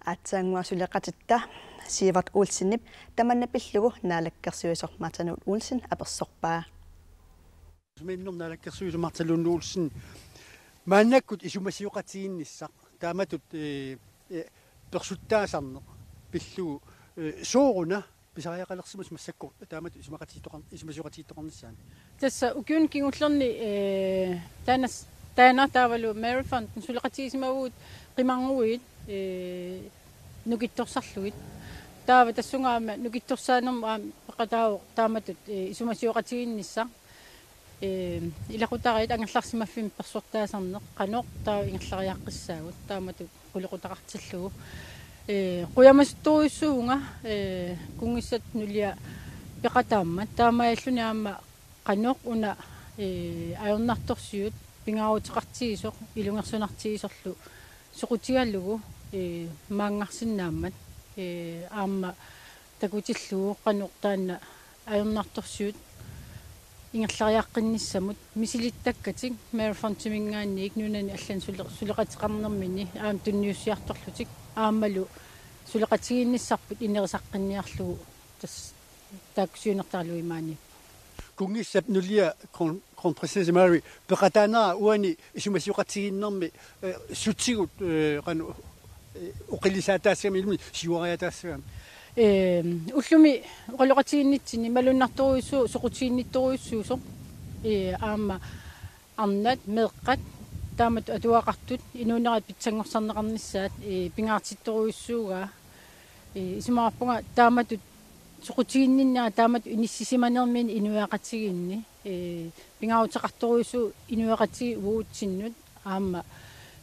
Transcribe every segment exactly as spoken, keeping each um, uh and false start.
Aatsaannguaq suleqatitta Sivert Olsenip tamanna pillugu naalakkersuisoq Martha Lund Olsen apersorpaa. Isumannor naalakkersuisoq Martha Lund Olsen. Maannakkut isumasioqatigiinnissaq taamatut, eh, eh, persuttaasarneq pillugu, eh, sooruna pisariaqalersimasoq massakkut taamatut isumaqatigiittoqar-, isumasioqatigiittoqarnissaanut? Tassa ukiuni kingullerni, eh, taanna, taanna taavalu Mary Fountain suleqatigisimavugut qimarnguit, eh, nukittorsarlugit. Taava tassunga aamma nukittorsaanermut aamma peqataavoq taamatut, eh, isumasioqatigiinnissaq. Eh, ilaqutariit angerlarsimaffimmi persuttaasarneq qanoq taava ingerlariaqqissaagut taamatut qulequtaqartillugu. Eh, qujamasuttorujussuuvunga, eh, kunngissap nulia peqataammat taamaalilluni aamma qanoq una, eh, ajornartorsiut pingaaruteqartigisoq ilungersunartigisorlu soqutigalugu, eh, maanngarsinnaammat, eh, aamma takutillugu qanoq taanna ajornartorsiut ingerlariaqqinnissamut misilittakkatik Mary Fountainiminngaanniit nunani allani sule-, suleqateqarnermini aamma tunniussiartorlutik aammalu suleqatigiinnissarput inerisaqqinniarlugu tassa taakku siunertaralugu imaani. Kunngissap nulia Kron-, Kronprinsesse Mary peqataanera uani isumasioqatigiinnermi, eh, sutigut, eh, qanoq, eh, oqilisaataassagami ilumut siuariataassagami. Eh, ullumi oqaloqatigiinnitsinni malunnartorujussuusoq soqutiginnittorujussuusoq, eh, aamma arnat meeqqat taamatut atugaqartut inuunerat pitsanngorsarneqarnissaat, eh, pingaartittorujussuugaa, eh, isumaqarpunga taamatut soqutiginninnera taamatut inissisimanermini inuiaqatigiinni, eh, pingaaruteqartorujussuuvoq inuiaqatigiit uagutsinnut aamma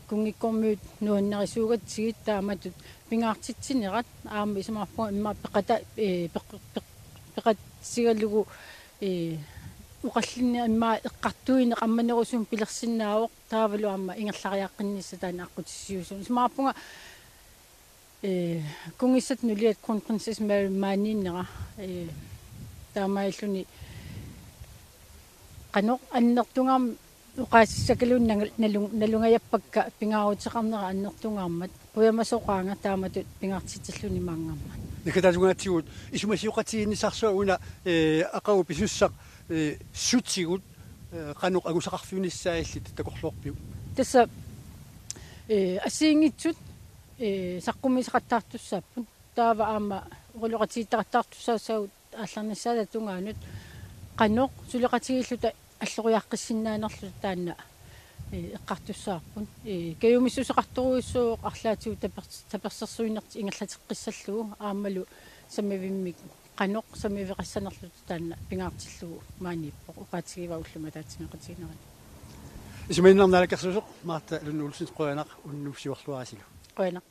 kunngikkormiut nuannerisuugatsigit taamatut pingaartitsinerat aamma isumaqarpunga immaqa peqata-, eh, peq-, peq-, peqatigalugu, eh, oqallinneq immaqa eqqartuineq ammanerusumik pilersinnaavoq taavalu aamma ingerlariaqqinnissaq taanna aqqutissiuussuuvoq. Isumaqarpunga, eh, kunngissap nuliat Kronprinsesse Mary maaniinnera, eh, taamaalilluni qanoq annertungaarmat oqaasissakaluunniit nal-, nalung-, nalungajappakka pingaaruteqarnera annertungaarmat qujamasoqaanga taamatut pingaartitsilluni maanngarmat. Naggataatungaatsigut isumasioqatigiinnissarsuaq una, eh, aqagu pisussaq, eh, sutigut, eh, qanoq angusaqarfiunissaa illit takorloorpiuk? Tassa, eh, assigiinngitsut, eh, saqqummiisaqattaartussaapput. Taava aamma oqaloqatigiittaqattaartussaassaagut aallarnissaata tungaanut qanoq suleqatigiilluta alloriaqqissinnaanerluta taanna, eh, eqqartussavarput. Eh, kajumissuseqartorujussuuvoq arlaatigut taper-, tapersersuinertik ingerlateqqissallugu aammalu sammivimmik qanoq sammiveqassanerluta taanna pingaartillugu maaniippoq oqaatigivaa ullumi ataatsimeeqatiginerani. Isumaginnaq naalakkersuisoq Martha Lund Olsen qujanaq unnussiorluarisilu. Qujanaq.